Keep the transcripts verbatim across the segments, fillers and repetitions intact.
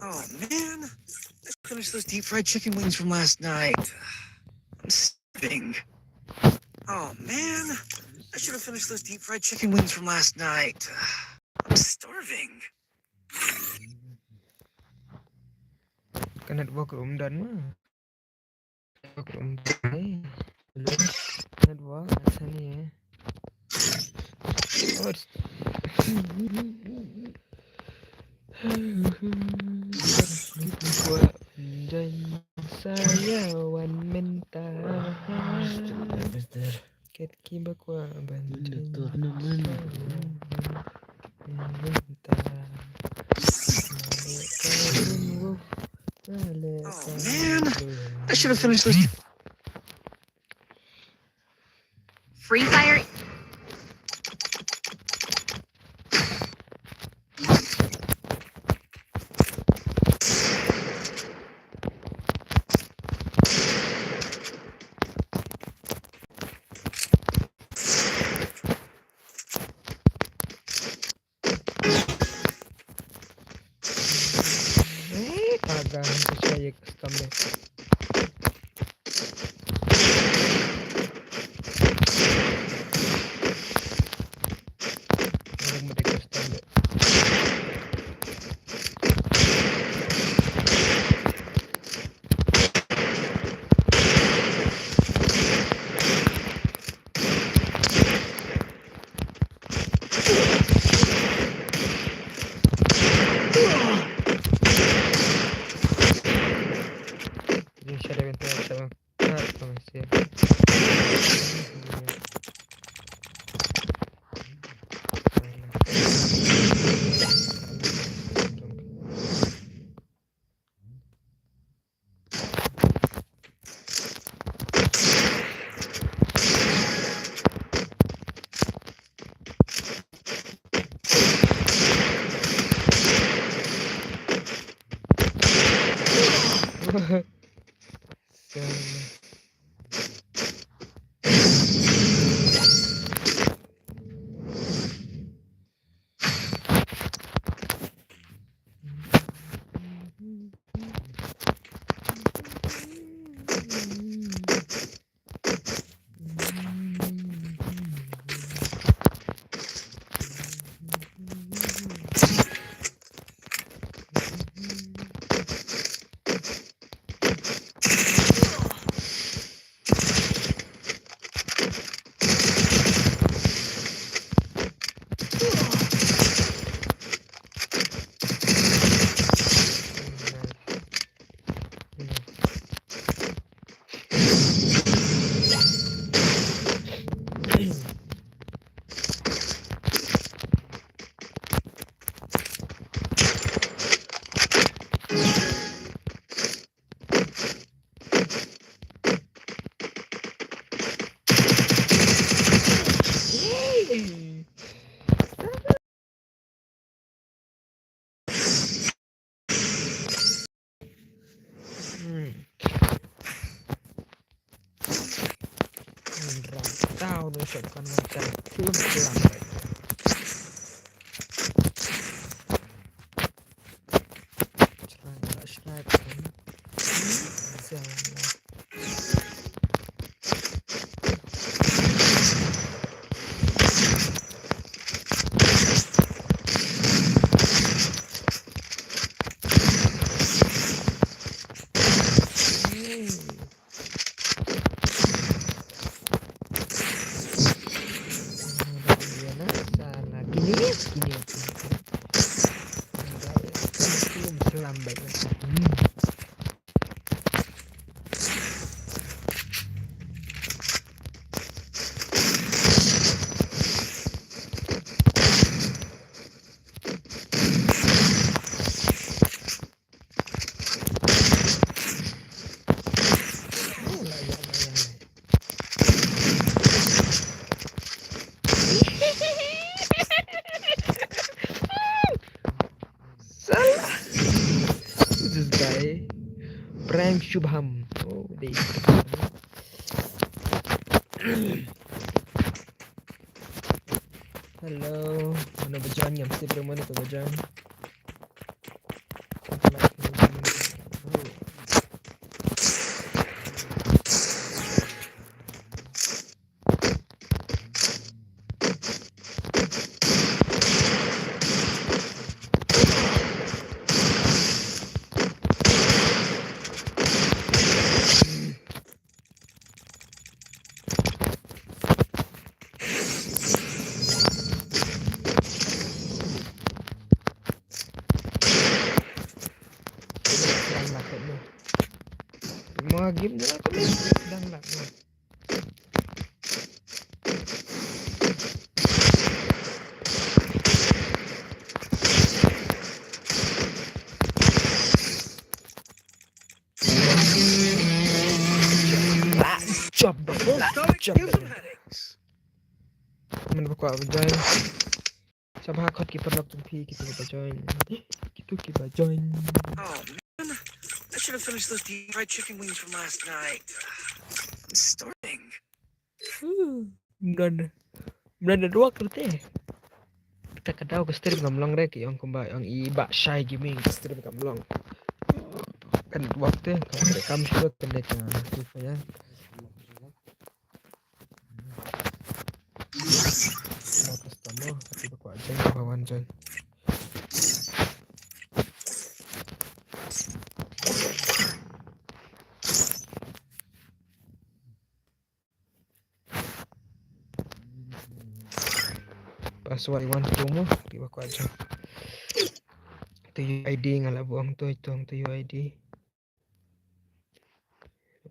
Oh man, I finished those deep fried chicken wings from last night. I'm starving. Oh man, I should have finished those deep fried chicken wings from last night. I'm starving. Ka network ruh ym don ma. Network ruh ym don. Network, acha nahi hai. Sa ïa wan mynta. Kat kiba kwah ban mynta. Oh man, I should have finished this. Free Fire. Eh, paga, sa ïa ka stambe. Ada mede ka stambe. Hmm. Ram tau no sep kan kan film film. Shrai, shrai kan. Zai. Salah. Who's this guy? Prem Shubham. Oh, they. Hello. Mano ba join, ngam tip ruh mano ba join. Thank you, like. Mga game na lang kami. Dang lang. Jump the ball. Jump the ball. Mano ba kwah ba join? Sngewbha khot ki paralok jong phi kito kiba join. Kito kiba join. Oh man, I should have finished those deep fried chicken wings from last night. I'm starving. Mlien, mlien da dua kerte. Kata ka daw ka stream ngam long re, ki ong kumba ong i Bah Shai Gaming ka stream kam long. Kan dua te, kan kam shuwa kan dek na tu ya. Customer, tapi ko aja ba wan join. Password wan tu mo, tiba ko aja. Tu U I D nga la buang tu, itu tu U I D.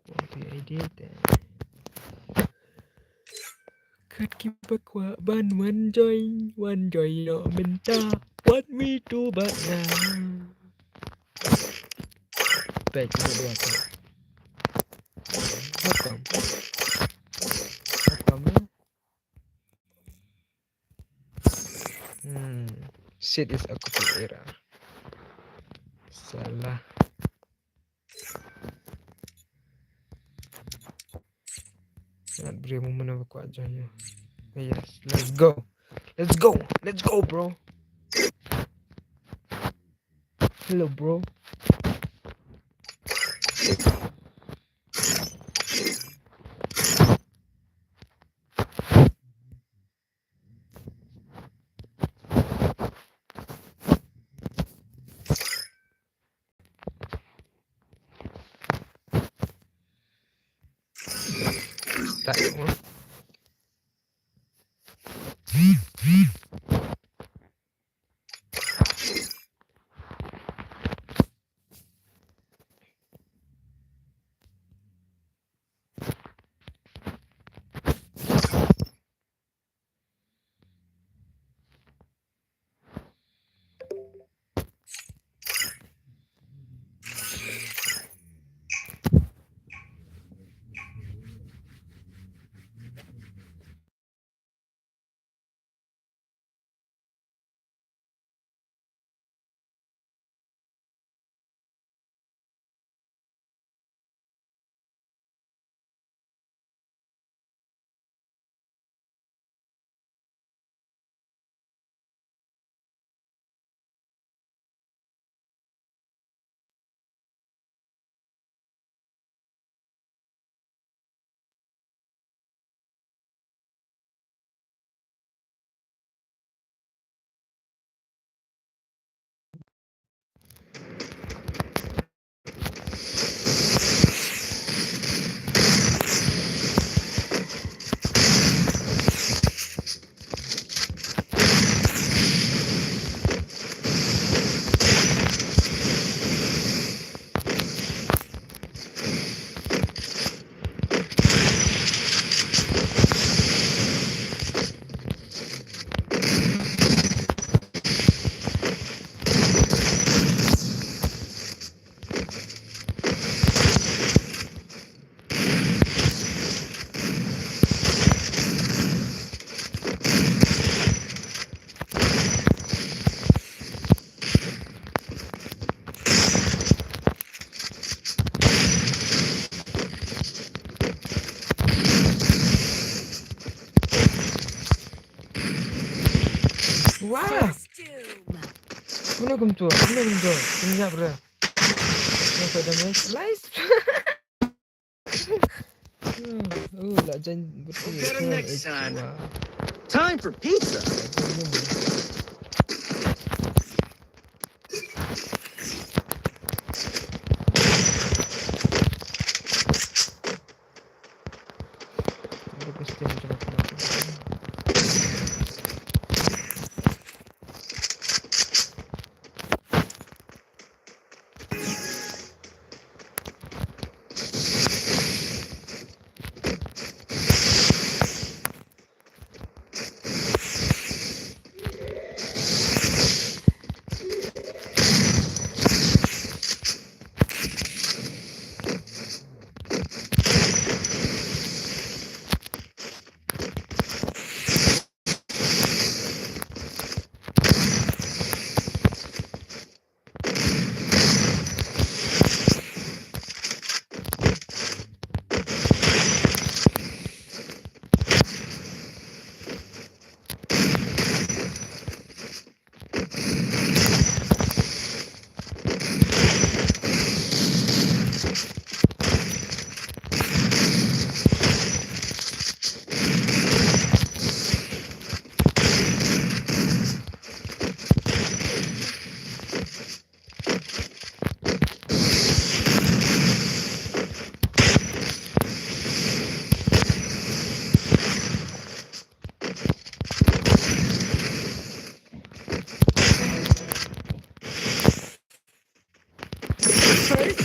Buang tu U I D te. Kat ki ba kwah ban wan join, wan join no mynta. Want me to but now. Baik, kita dua tu. How come? How come, eh? Hmm. Shit is a copy error. Salah. Sangat beri momen apa kuat aja ya. Yes, let's go. Let's go. Let's go, bro. Hello, bro. Tak, Wah. Mano kumtu? Mano kumtu? Kumjap re. Mano pada mes? Lies. Hmm, oh, la jan betul. Better next time. Time for pizza.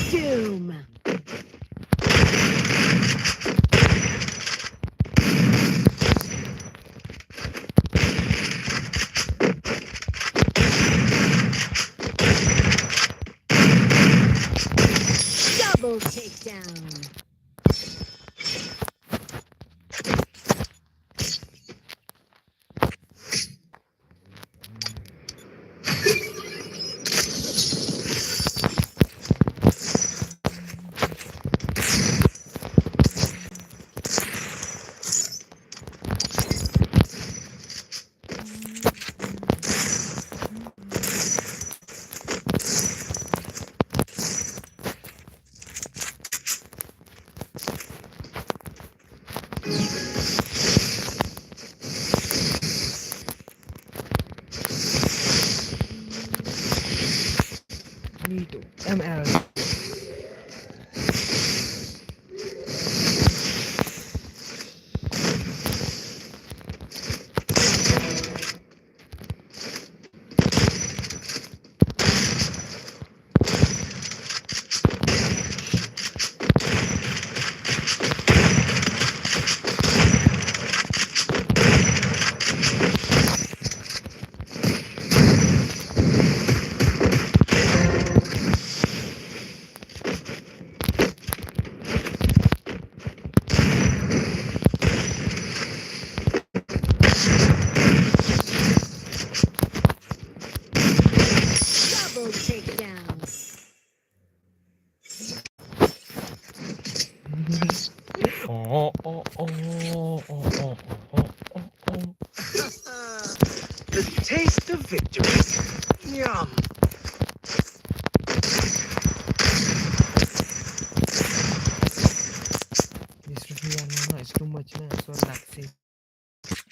Doom. Double takedown. Need M L. Double takedown. Oh, oh, oh, oh, oh, oh, oh, oh. The taste of victory. Yum. This review, no, no, it's too much, no, so relaxing.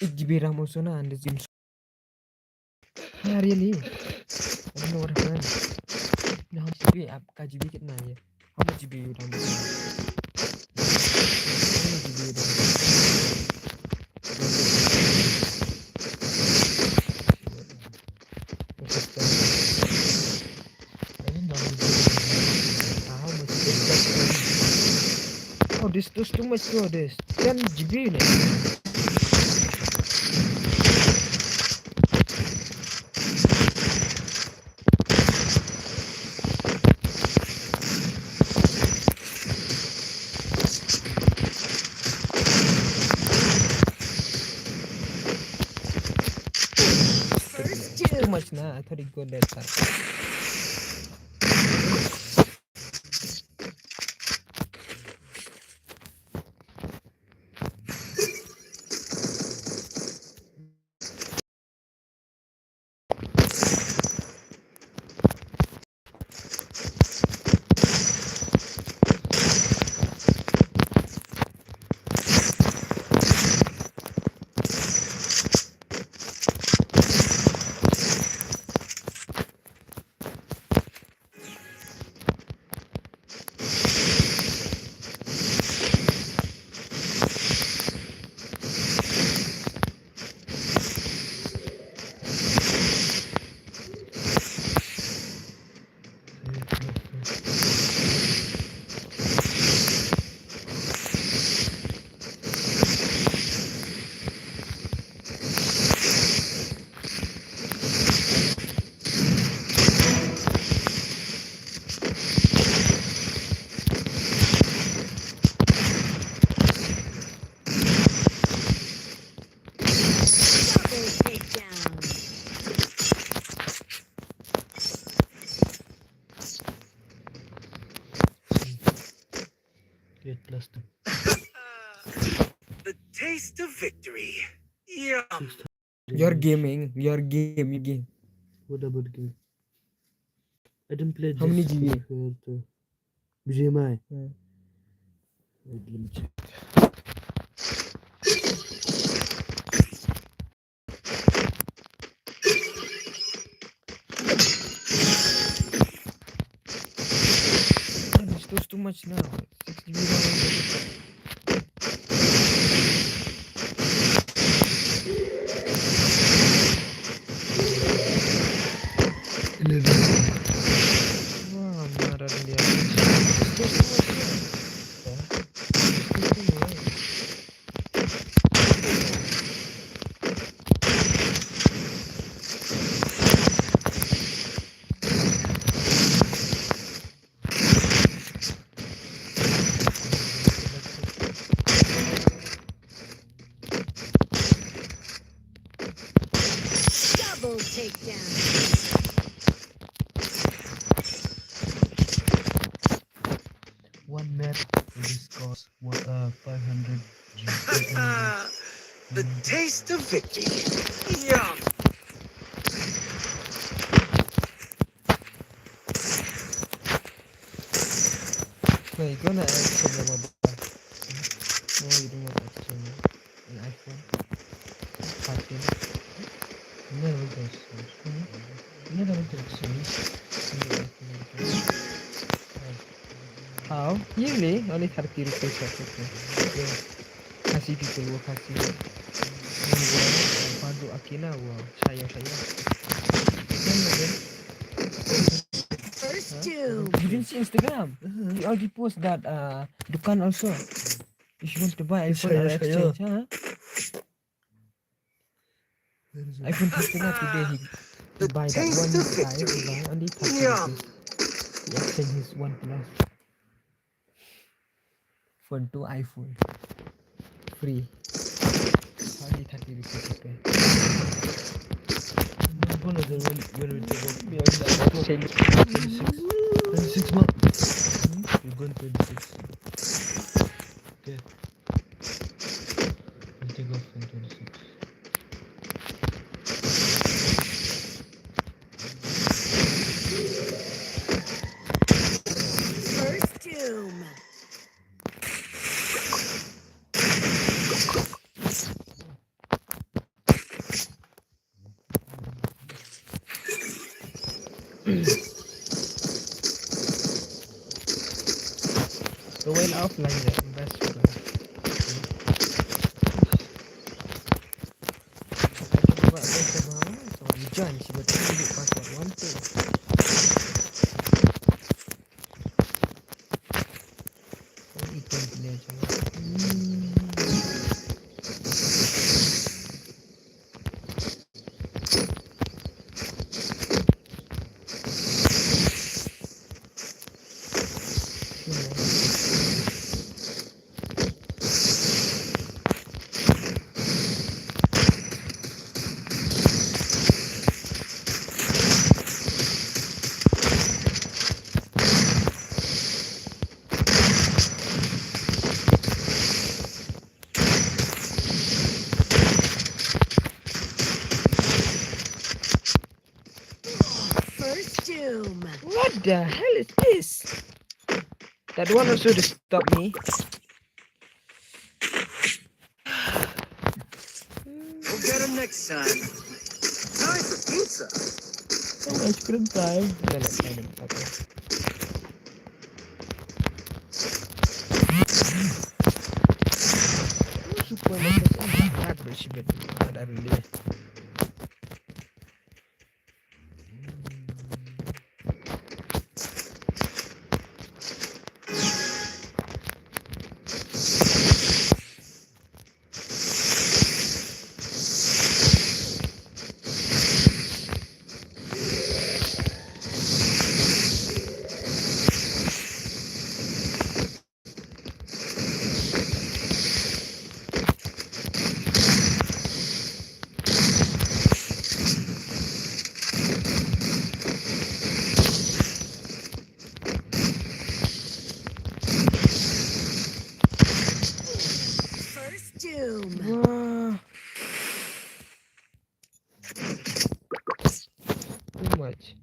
Eight G B RAM also na, and this game. Ah, really? I don't know what happened. Now, how much G B? आपका G B कितना है? How much G B RAM? How much G B RAM? What is that? I don't know. How much is that? Oh, this is too much for this. Ten G B ne. First two. Too much na, I thought it go that far. Double takedown. Eight plus two. The taste of victory. Yum. Your gaming, your game, your game. What about game? I didn't play this. How many G B? Before, so. B G M I. Hmm. Wait, let me check. This is too much now. Six G B RAM. Eleven. Wah, marah dia. to victory. Yum. Wait, you gonna add some rubber? No, you don't want to add some. An iPhone thirteen. Never going to change. Hmm? Never going to change. Never going to change. How? Really? Only thirty rupees or something. Yeah. Khasi people, wo Khasi. Wo Padu Akina, wo Shaya Shaya. First two. You didn't see Instagram? Uh-huh. He already post that uh, dukan also. If you want to buy iPhone or exchange, huh? Where is it? iPhone thirteen na today he, he buy that one five, he buy only thirty rupees. He exchange his OnePlus. Phone to iPhone. Free. Only thirty rupees he pay. When, when we take off? Twenty-six. Twenty-six months. Hmm? We're going twenty-six. Okay. We'll take off in twenty-six. First doom. Kawei la offline de, best friend. Join, she would only do password one thing. Only ten player join. Hmm. First doom. What the hell is this? That one also disturbed me. We'll get him next time. Time for pizza. Oh, ice cream time. Dah lah, time. Okay. Super Market. Ah, bersih betul. Ada beli. First doom. Wah. Too much.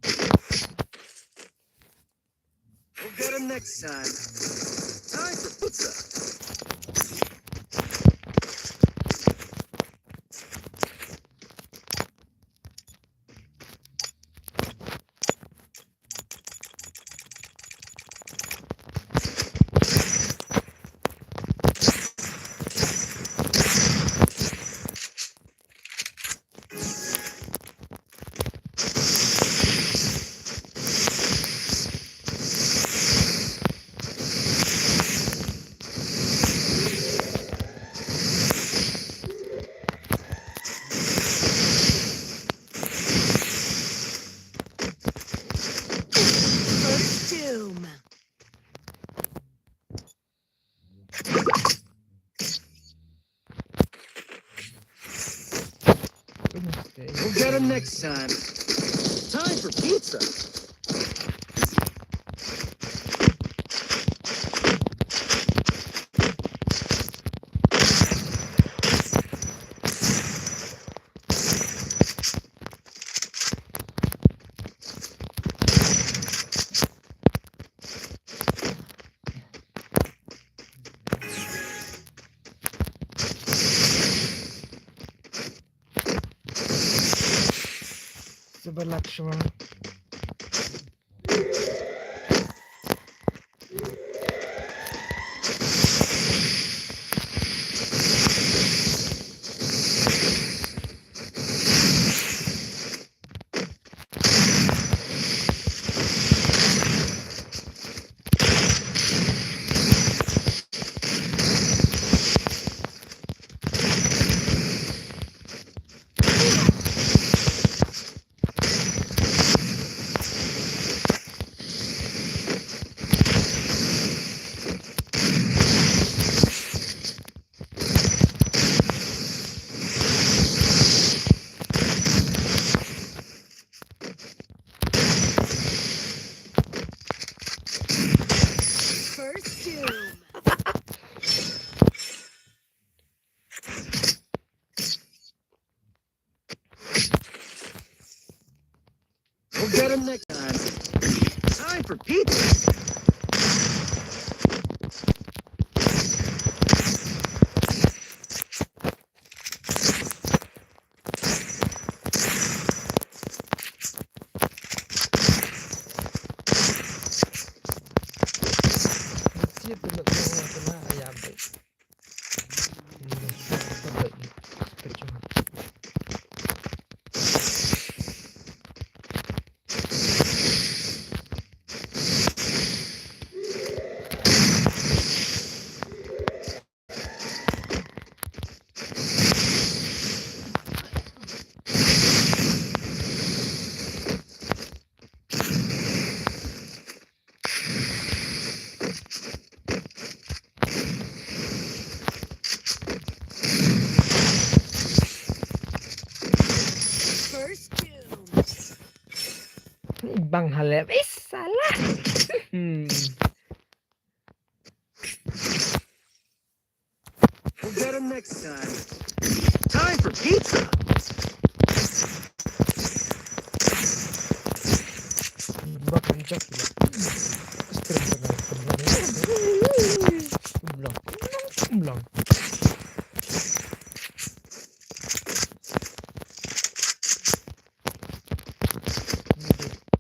We'll get him next time. Time for pizza. First doom. We'll get him next time. Time for pizza. Balak shwa. First doom. We'll get him next time. Time for pizza. First doom. Bang halep. Eh, salah. Hmm. We'll get him next time. Time for pizza.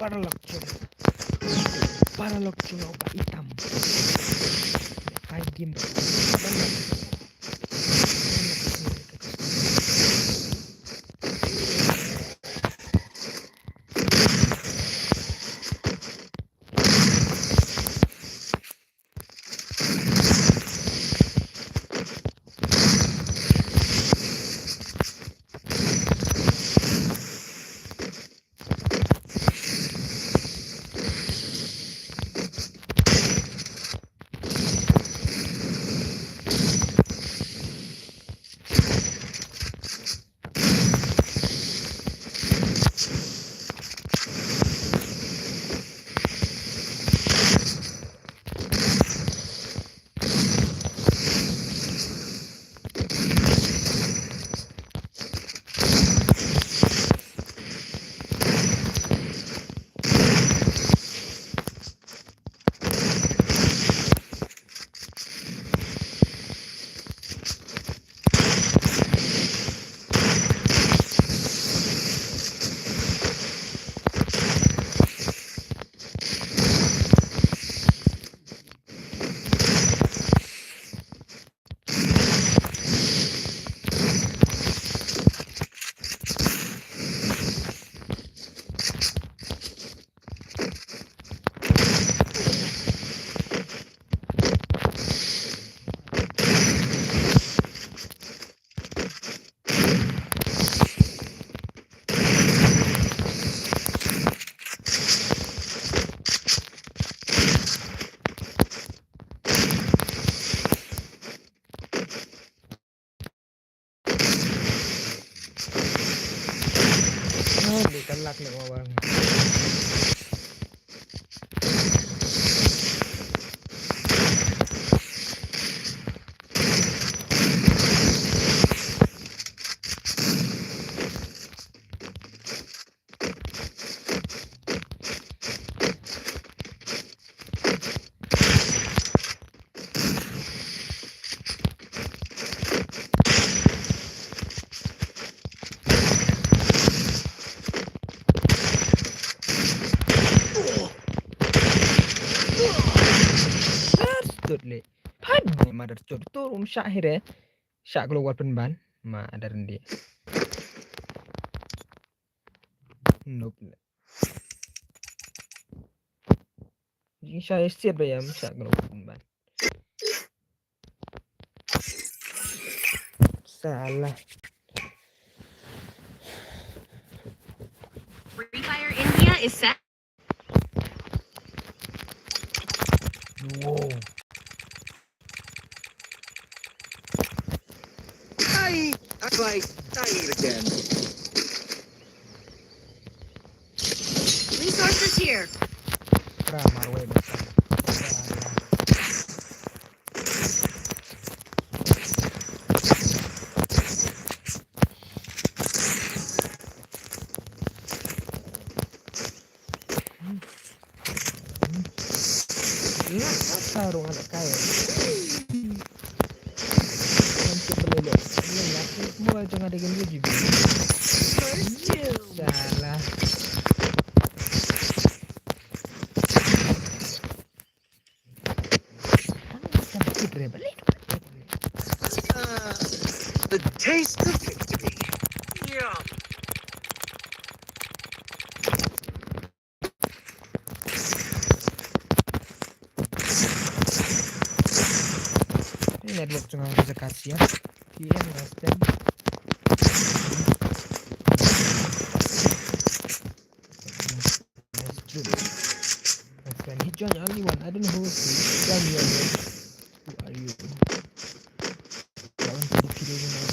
Paralok jong. Paralok jong ka itam. Kai game. chut le. Phan mother chut tu rum sha hire. Sha global pynban. Ma ada rendi. Nope. Jing sha siat bayam sha global pynban. Salah. Free Fire India is set. Wow. Ay, I like, I eat again. Resources here. Pra marwei basta. Ina ka sarung anak kaya. Kan tu boleh le. Ini laki semua jangan ada gini juga. Salah. Kan tu boleh le. Ah, the taste of victory. Yum. Network jong nga ka jaka siat. P M Rustem. That's true. My friend, he joined only one. I don't know who is he. Tell me your name. Who are you? That one could be Peter, you know.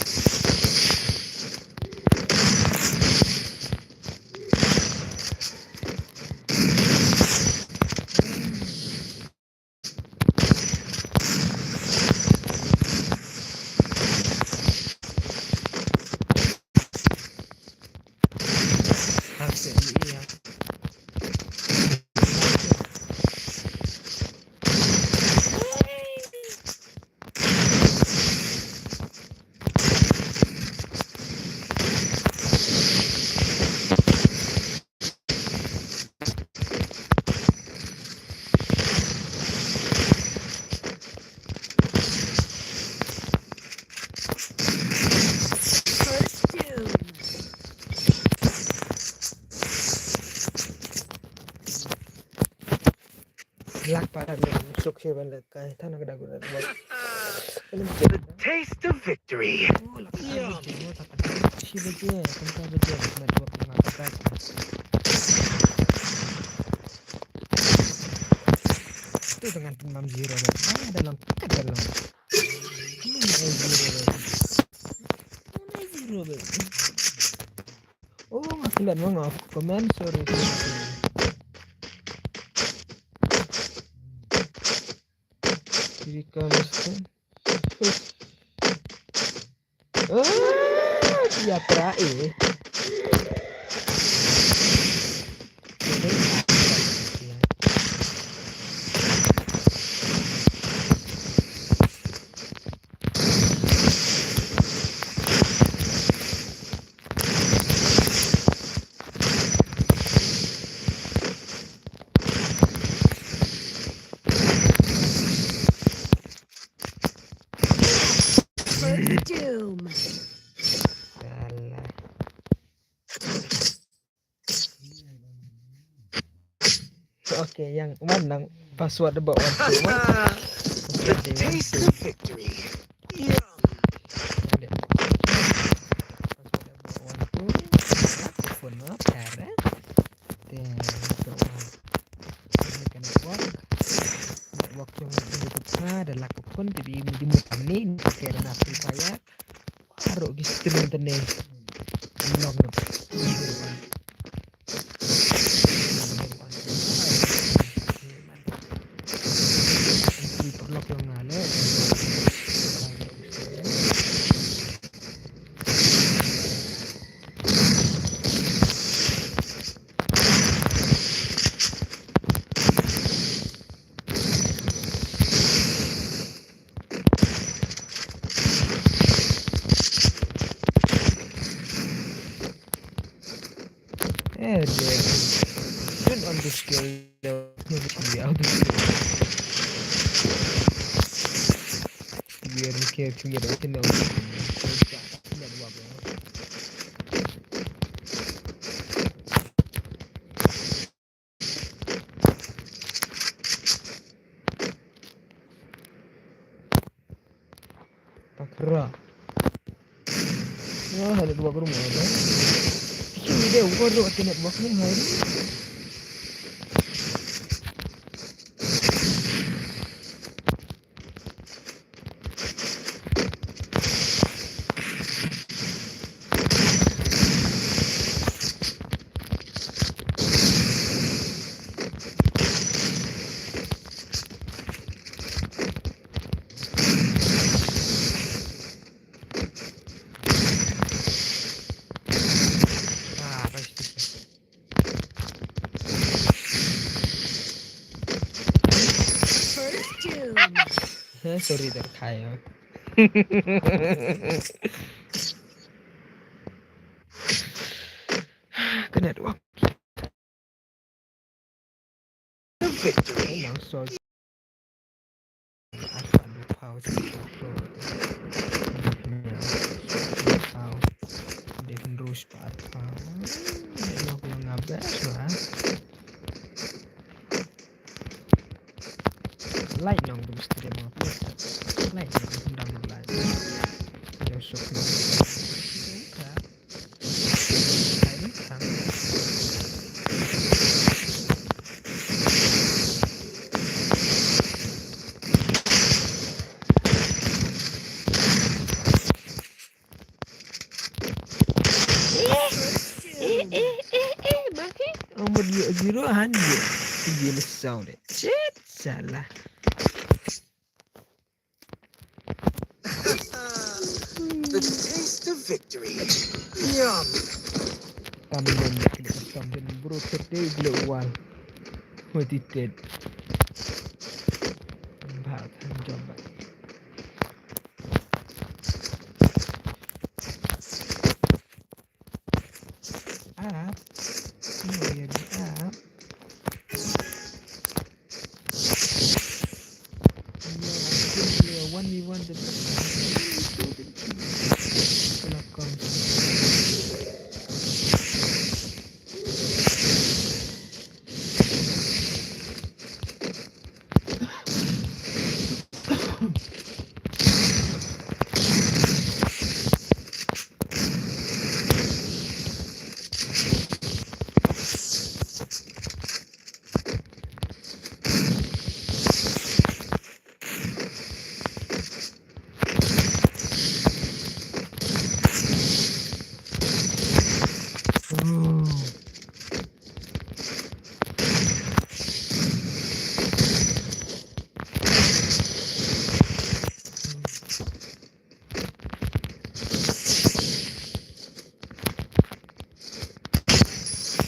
First doom. Lak para ni suk si ban lak kai thana kada guna. The taste of victory. Yum. Shi baje, tengah baje, network tengah kata. Tu dengan pynmam zero dah. Ah, dalam, kat dalam. Mana zero dah? Mana zero dah? Oh, masih lihat mama comment, sorry. Kiri kanan. Ah, dia pera eh. First doom. Salah. Okay, yang mana nang password ba wan tu. The taste of victory. Yum. Password ba wan tu. Phone no, cara. Te, so, ini ka network. Network jong ini tu ka, da lak phone, jadi ini di muka ni, ni kira na Free Fire. Baroh ki stream tene. Long na. Paralok jong nga le. Eh, dia. Turn on the skill. Dia mesti dia. Weird, care, clear, internet. Network. Takra. Wah, ada dua ke rumah ada. Ini dia, gua ada internet buat ni hari. Ah, pasti. First doom. Sorry, terkhawaja. Ka network. Victory. Nang so. Apa lu pau si pau. Pau. Dia terus pat pau. Dia mau ngabas lah. Like nong tu mesti dia mau. Like nong tu dah like. Dia sok. Eh, eh, eh, eh, eh, bakit? Ang mag-zero, han, zero. Sige, let's sound it. Shit, salah. The taste of victory. Yum. Tamdan, tamdan, bro, today, bro, why? What he did? Bhag, jump back. Up. No, yeah, up. Yeah, one v one the.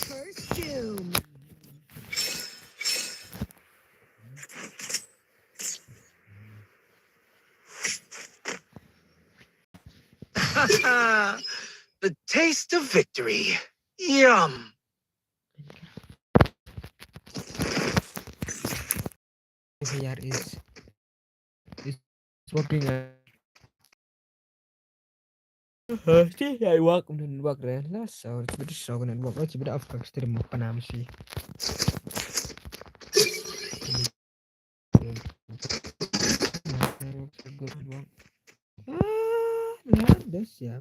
First doom. The taste of victory. Yum. Here is, is working. Ti ya work, work re la, so bit so kan work, bit of stream mo panam si. Ah, na das ya.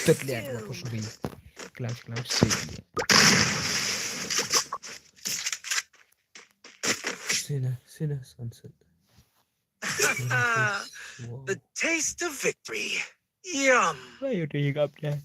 Step liat wa push bi. Close, close, step liat. Sina, sina, sunset. The taste of victory. Yum. Why you doing up there?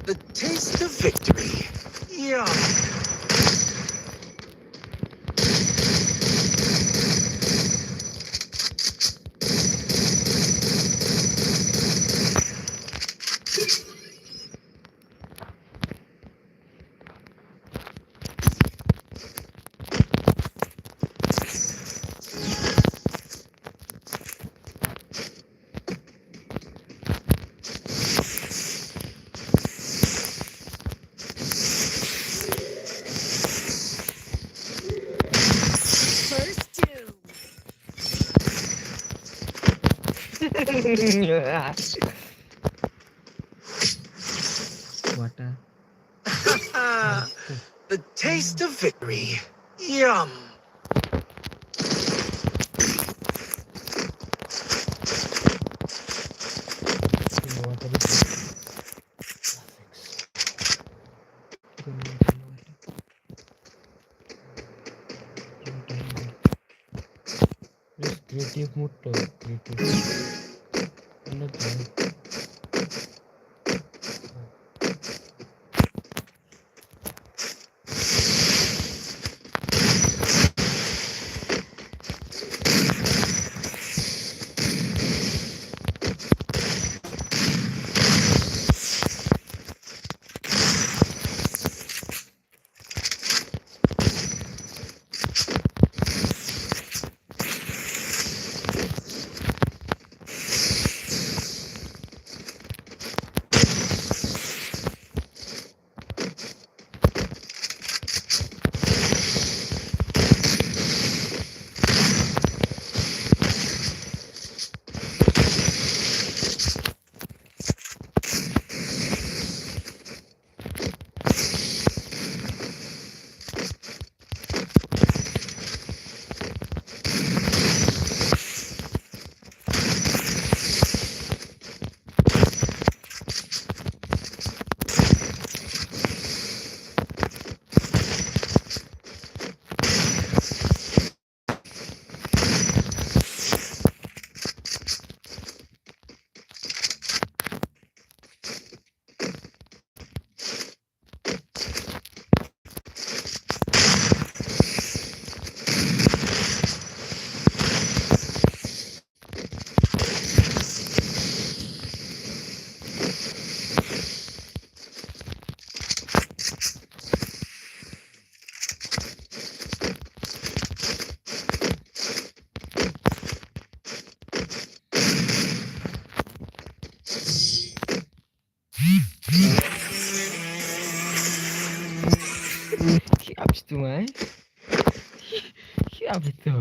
The taste of victory. Yum. First doom. Water. The taste of victory. Yum. Just creative mode to creative. Ano to? Ki abs tu mai. Ki abs tu.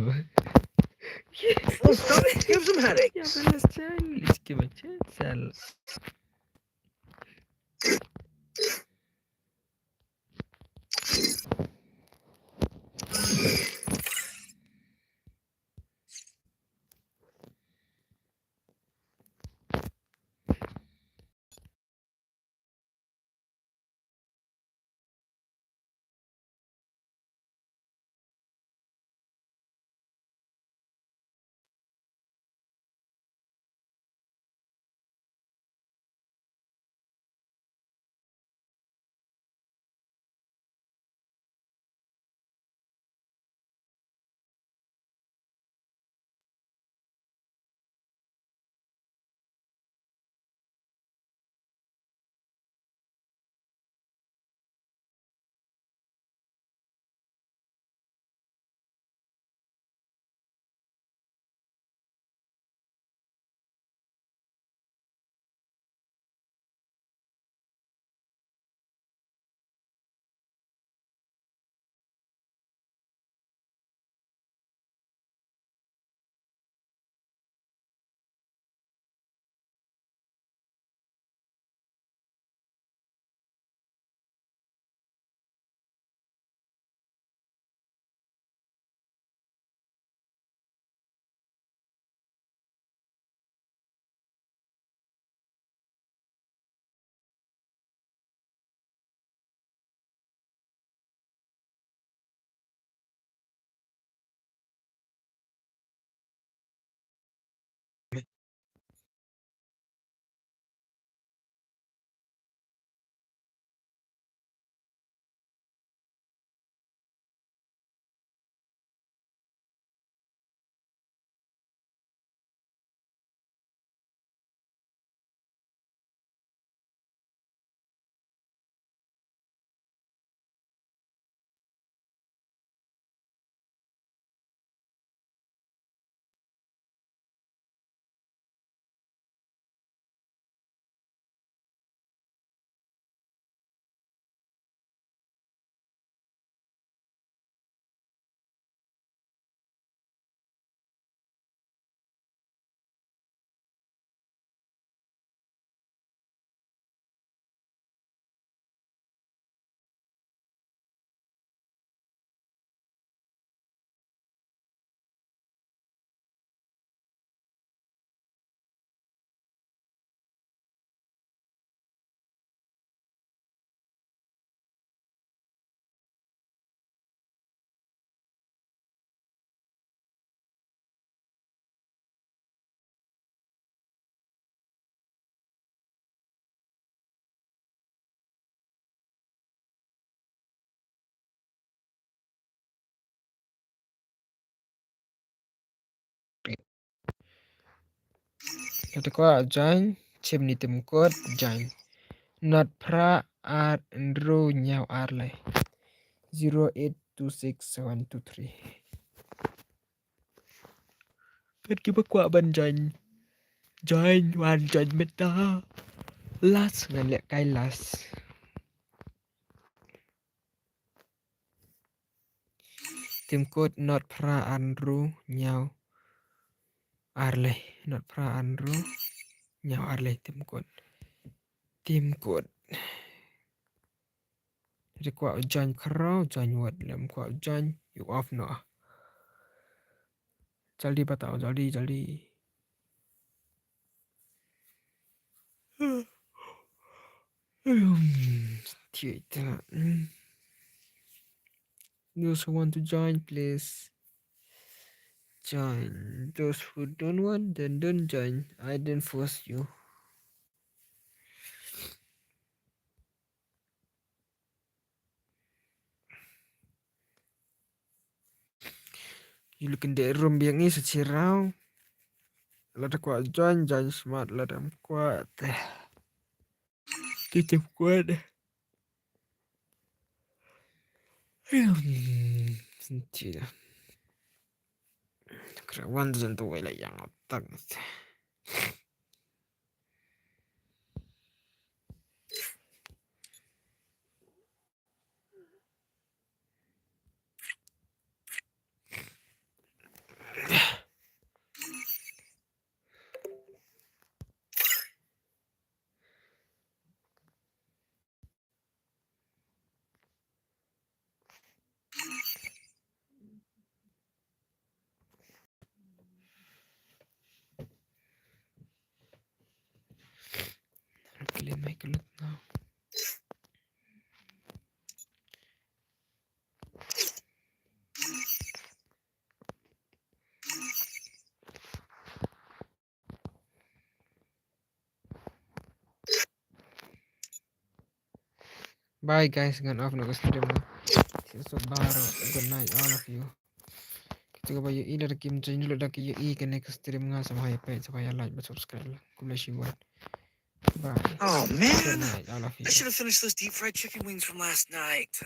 Oh, stop it. Give some headaches. Ja, aber das ist schön. Ich gebe Chill. Kata kwah join, chimni timkut, join. Not pra ar ndru nyaw ar lai. Zero eight two six seven two three. Kat kiba kwah ban join. Join, wan join mynta. Last, ngan leh kai last. Timkut not pra ar ndru nyaw ar lai. Not pra ar ndru nyaw ar lai timkut. Timkut. Ri kwah join khraw, join wat lem kwah join, you off no. Jaldi batao, jaldi, jaldi. Hmm, theater. Hmm. Those who want to join, please join. Those who don't want, then don't join. I didn't force you. Ïa lade ki dei rum biang i sa chiraw. Lada kwah join, join smat, lada em kwah te. Ki tip kwah de. Senti da. Kra wan jan tu wei la ïang tak. Bye guys, ngan off noh ka stream nga. Shisha baroh, good night all of you. Kita kaba ïohi lada kim join lut da ki ïohi kane ka stream nga, sngewbha ïa peit, sngewbha ïa like bad subscribe lah. Khublei shibun. Bye. Oh Good man, night all of you. I should have finished those deep fried chicken wings from last night.